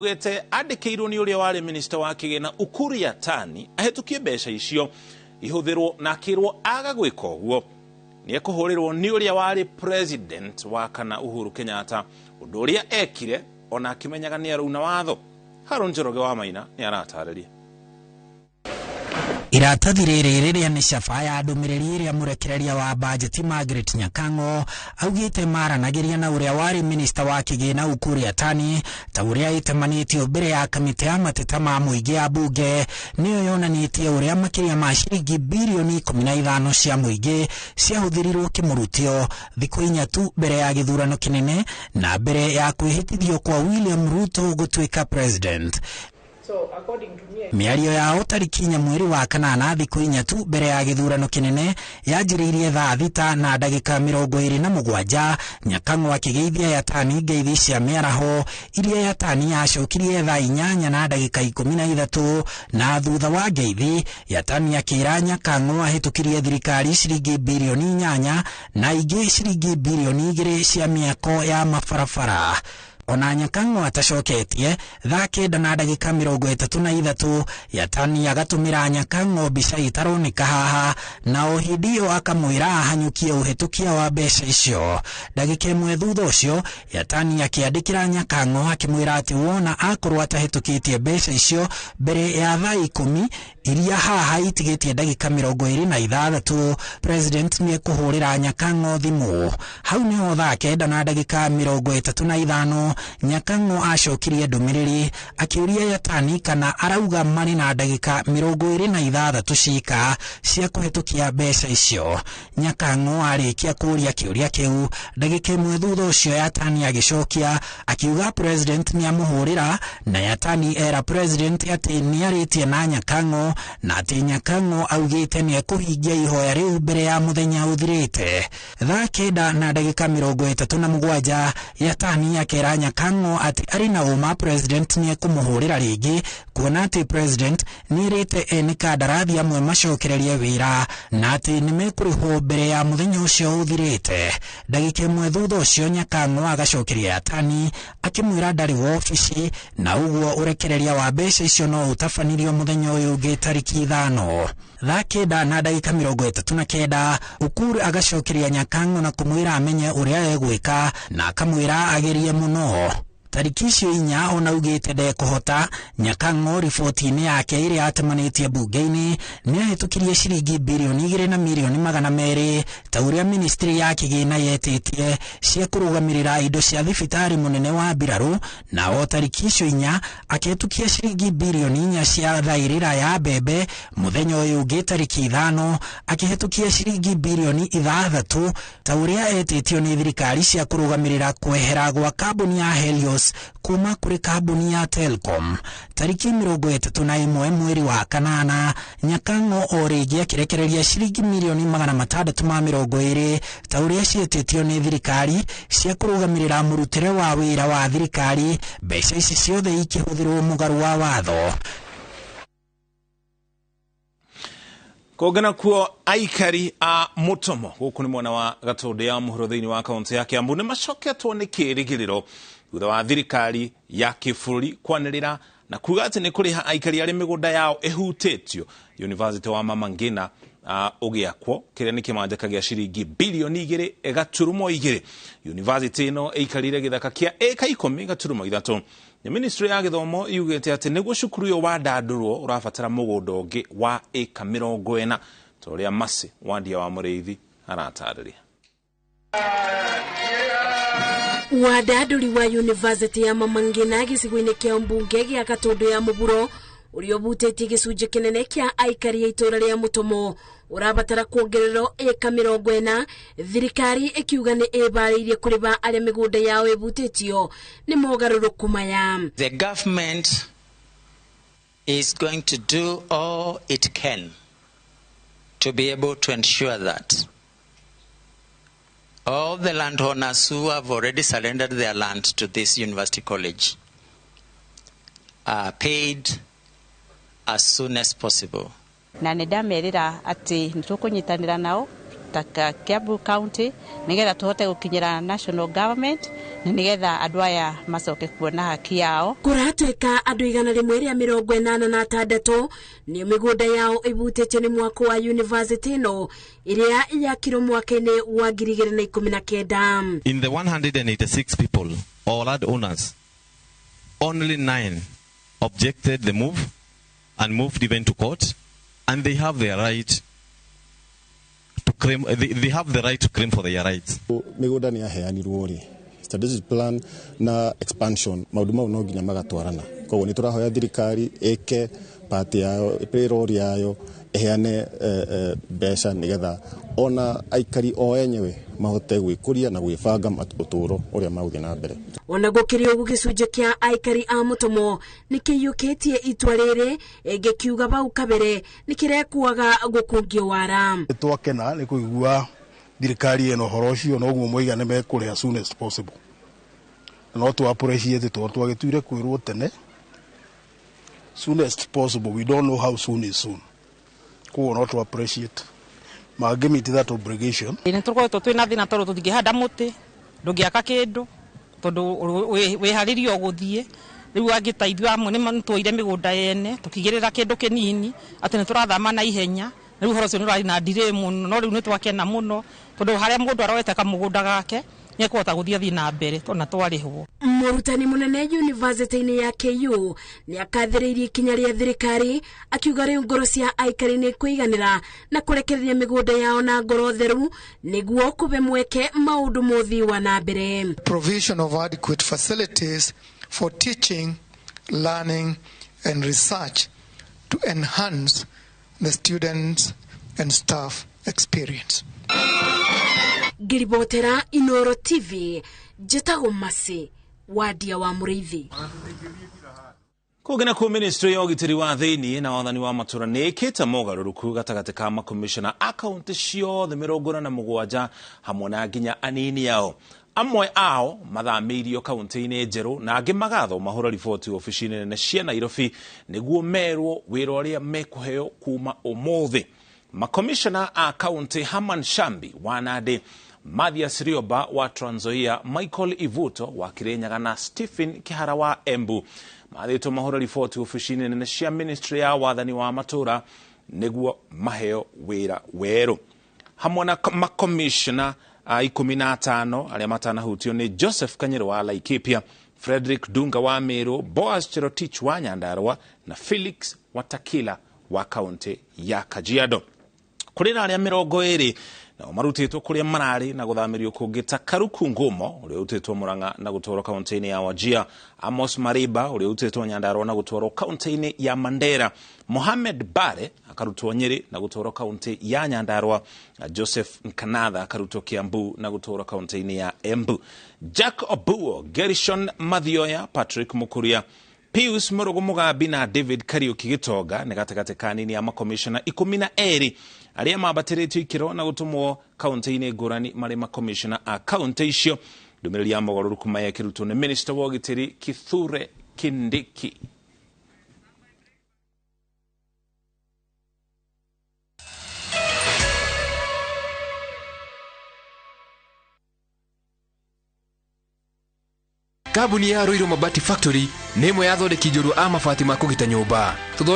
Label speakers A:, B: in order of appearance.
A: Augĩte andĩkĩirwo nĩ ũrĩa warĩ minista wa kĩgĩna Ukur Yatani ahĩtũkie mbeca icio ihũthĩrwo na akĩrwo aga gwĩka ũguo nĩ ekũhũrĩrwo nĩ ũrĩa warĩ president wa kana Uhuru Kenyatta, ũndũ ũrĩa ekire ona akĩmenyaga nĩ arauna watho. Haron Njoroge wa Maina nĩ aratarĩria.
B: Iratathi rĩrĩ rĩrĩa nĩ caba ya ndũmĩrĩri ĩrĩa mũrekereria wa bajeti Margaret Nyakang'o augĩte maranagĩria na ũrĩa warĩ minista wa kĩgĩna Ukur Yatani, ta ũrĩa ĩtemanĩtio mbere ya kamĩtĩ ya mateta ma mũingĩ ya bunge, nĩyo yonanĩtie ũrĩa makĩria ma ciringi birioni 15 cia mũingĩ ciahũthĩrirwo kĩmũrutio thikũ 4 tu mbere ya gĩthurano kĩnene na mbere ya kwĩhĩtithio kwa William Ruto gũtuĩka president. Mĩario yao tarĩki 4 mweri wa kanana, thikũ 4 tu mbere ya gĩthurano kĩnene, yanjĩrĩirie thaa 6 na ndagĩka 27, Nyakang'o akĩgeithia Yatani ngeithi cia mĩaraho iria Yatani yacokirie thaa 8 na ndagĩka 13, na thutha wa ngeithi Yatani akĩra Nyakang'o ahĩtũkirie thirikari ciringi birioni 8 na ingĩ ciringi birioni 2 cia mĩako ya mabarabara. Ona Nyakang'o atacoketie, thaa 9 na ndagĩka 33 Yatani agatũmĩra Nyakang'o mbica itaroneka haha, na o hĩndĩ ĩyo akamwĩra ahanyũkie ũhĩtũkia wa mbeca icio. Ndagĩka 1 thutha ũcio Yatani akĩandĩkĩra Nyakang'o akĩmwĩra atĩ wona akorwo atahĩtũkĩtie mbeca icio mbere ya thaa 10 iria haha itigĩtie ndagĩka 26, president nĩ ekũhũrĩra Nyakang'o thimũ. Hau nĩho thaa 9 na ndagĩka 35 Nyakang'o acokirie ndũmĩrĩri akĩũria Yatani kana arauga marĩ na ndagĩka 26 cika cia kũhĩtũkia mbeca icio. Nyakang'o arĩkia kũũria kĩũria kĩu, ndagĩka 1 thutha ũcio Yatani agĩcokia akiuga president nĩ amũhũrĩra, na Yatani era president atĩ nĩ arĩtie na Nyakang'o na atĩ Nyakang'o augĩte nĩ ekũhingia ihoya rĩu mbere ya mũthenya ũthirĩte. Thaa 9 na ndagĩka 37 Yatani akera Nyakang'o atĩ arĩ na ũma president nĩ ekũmũhũrĩra rĩngĩ, kuona atĩ president nĩ erĩte ene kandarathi amwe macokererie wĩra na atĩ nĩ mekũrĩhwo mbere ya mũthenya ũcio ũthirĩte. Ndagĩka 1 thutha ũcio Nyakang'o agacokeria Yatani akĩmwĩra ndarĩ wobici na ũguo ũrekereria wa mbeca icio no ũtabanirio mũthenya ũyũ ũngĩ tarĩki 5. Thaa 9 na ndagĩka 39 Ukur agacokeria Nyakang'o na kũmwĩra amenye ũrĩa egwĩka na akamwĩra agerie mũno. Tarĩki icio 4 ona augĩte ndekũhota, Nyakang'o riboti-inĩ yake ĩrĩa atemanĩtie bunge-inĩ nĩ ahĩtũkirie ciringi birioni 2 na mirioni 200 ta ũrĩa ministry ya kĩgĩna yetĩtie cia kũrũgamĩrĩra indo cia thibitarĩ mũnene wa mbirarũ, na o tarĩki icio 4 akĩhĩtũkia ciringi birioni 4 cia thairĩra ya mbembe. Mũthenya ũyũ ũngĩ tarĩki 5 akĩhĩtũkia ciringi birioni 6 ta ũrĩa etĩtio nĩ thirikari cia kũrũgamĩrĩra kwehera gwa kambuni ya Helios kuma kũrĩ kambuni ya Telcom. Tarĩki 31 mweri wa kanana Nyakang'o o rĩngĩ akĩrekereria ciringi mirioni 620 ta ũrĩa ciĩtĩtio nĩ thirikari cia kũrũgamĩrĩra mũrutĩre wa wĩra wa thirikari, mbeca ici ciothe ikĩhũthĩrwo mũgarũ wa watho.
A: Kũngĩ nakuo aikari a Mũtomo gũkũ nĩ mwena wa Gatũndũ ya mũhuro thĩinĩ wa kaũntĩ ya Kiambu nĩ macoketwo nĩ kĩĩrĩgĩrĩro thutha wa thirikari ya kĩbũrũri kwanĩrĩra na kuga atĩ nĩ kũrĩha aikari arĩa mĩgũnda yao ĩhutĩtio University wa Mama Ngina ũgĩakwo kĩrĩa nĩ kĩmanjĩka gĩa ciringi birioni 2.2. University ĩno ĩikarire gĩthaka kĩa ĩka 10.3. Nĩ ministry ya gĩthomo yugĩte atĩ nĩguo cukuru ũyũ wandandũrwo ũrabatara mũgũnda ũngĩ wa ĩka 40, ta ũrĩa Mercy Wandia wa Mũrĩithi aratarĩria.
C: Wandandũri wa University ya Mama Ngina gĩcigo-inĩ kĩa mbunge gĩa Gatũndũ ya mũhuro ũrĩa ũbutĩtie gĩcunjĩ kĩnene kĩa aikari a itũũra rĩa Mũtomo ũrabatara kuongererwo ĩka 40, thirikari ĩkiuga nĩ ĩbarĩirie kũrĩha arĩa mĩgũnda yao ĩbutĩtio nĩ mogarũrũku maya.
D: The government is going to do all it can to be able to ensure that all the landowners who have already surrendered their land to this university college are paid as soon as possible.
E: Na nĩ ndamerĩra atĩ nĩ tũkũnyitanĩra nao Ta Kiambu County, nigetha tuhote gukinyira national government na nigetha andu aya macoke kuona haki yao.
C: Kũratuĩka andũ 186 nĩo mĩgũnda yao ĩbutĩtio nĩ mwako wa university ĩno ĩrĩa yakirwo mwaka-inĩ wa 2019.
F: In the 186 people or land owners, only 9 objected the move and moved even to court, and they have their right to claim, they have the right to claim for their rights.
G: Mĩgũnda nĩ yaheanirwo rĩ, strategic plan na expansion maũndũ mau no nginya magatwarana. Koguo nĩ tũrahoya thirikari ĩke part yayo, ĩplay role yayo, ĩheane mbeca nĩgetha ona aikari o enyewe mahote gwĩkũria na gwĩbanga ũtũũro ũrĩa magũthiĩ na mbere.
C: Ona gũkĩrĩ ũguo, gĩcunjĩ kĩa aikari a Mũtomo nĩ kĩiyũkĩtie itua rĩrĩ gĩkiuga bau kabere nĩ kĩrekuaga gũkungio wara.
H: Twakena nĩ kũigua thirikari ĩno ũhoro ũcio noguo moiga nĩ mekũrĩha as soon as possible. No tũ appreciate tondũ twagĩtuire kwĩrwo tene soon as possible, we don't know how soon is soon. Koguo no tũ appreciate mangĩ meet that obligation.
I: Nĩ tũkoretwo twĩna thĩna tondũ tũtingĩhanda mũtĩ, ndũngĩaka kĩndũ tondũ wĩharĩrio gũthiĩ. Rĩu angĩteithio amwe nĩ twoire mĩgũnda yene tũkigĩrĩra kĩndũ kĩnini atĩ nĩ tũrathama na ihenya. Rĩu ũhoro ũcio nĩ ũrarĩ na delay mũno, no rĩu nĩ twakena mũno tondũ harĩa mũndũ aroete kamũgũnda gake nĩ ekũhota gũthiĩ athiĩ na mbere tondũ na twarĩhwo.
C: Mũrutani mũnene yunivasĩtĩ-inĩ ya KU nĩ akathĩrĩirie ikinya rĩa thirikari akiuga rĩu ngoro cia aikari nĩ kũiganĩra na kũrekereria mĩgũnda yao na ngoro theru nĩguo kũbe mweke maũndũ mothii wa na mbere.
J: Provision of adequate facilities for teaching, learning and research to enhance the students and staff experience.
C: Ngiribotera Inoro TV, njĩtagwo Masi Wadia wa Mũrĩithi.
A: Kũngĩ nakuo, ministry ya ũgitĩri wa thĩinĩ na wathani wa matũra nĩ ĩkĩte mogarũrũku gatagatĩ ka makomishona a kaunti ciothe 47 hamwe na nginya anini ao. Amwe ao mathamĩirio kaunti-inĩ njerũ na angĩ magathwo mahũra riboti obici-inĩ nene cia Nairobi nĩguo merwo wĩra ũrĩa mekũheo kuma ũmũthĩ. Makomishona a kaunti Herman Shambi wa Nandi, Mathias Rioba wa Trans Nzoia, Michael Ivuto wa Kirinyaga na Stephen Kihara wa Embu mathĩtwo mahũra riboti obici-inĩ nene cia ministry ya wathani wa matũra nĩguo maheo wĩra werũ. Hamwe na makomishona 15 arĩa matanahutio nĩ Joseph Kanyero wa Laikipia, Frederick Dunga wa Meru, Boaz Cherotich wa Nyandarua na Felix Watakila wa kaunti ya Kajiado. Kũrĩ na arĩa 20 nao marutĩtwo kũrĩa mararĩ na gũthamĩrio kũngĩ ta Karuku Ngumo ũrĩa ũrutĩtwo Murang'a na gũtwarwo kaunti-inĩ ya Wajir, Amos Mariba ũrĩa ũrutĩtwo Nyandarua na gũtwarwo kaunti-inĩ ya Mandera, Mohamed Bare akarutwo Nyeri na gũtwarwo kaunti ya Nyandarua, na Joseph Nkanatha akarutwo Kiambu na gũtwarwo kaunti-inĩ ya Embu. Jack Obuo, Gerishon Mathioya, Patrick Mukuria, Pius Murugu Mugambi na David Kariuki Gitonga nĩ gatagatĩ ka nini ya makomishona 12 arĩa mambatĩrĩtio ikĩro na gũtũmwo kaunti-inĩ ngũrani marĩ makomishona a kaunti icio. Ndũmĩrĩri ya mogarũrũku maya ĩkĩrutwo nĩ minista wa ũgitĩri Kithure Kindiki.
K: Kambuni ya Ruiru Mabati Factory nĩ ĩmwe ya athondeki njorua a mabati ma kũgita nyũmba.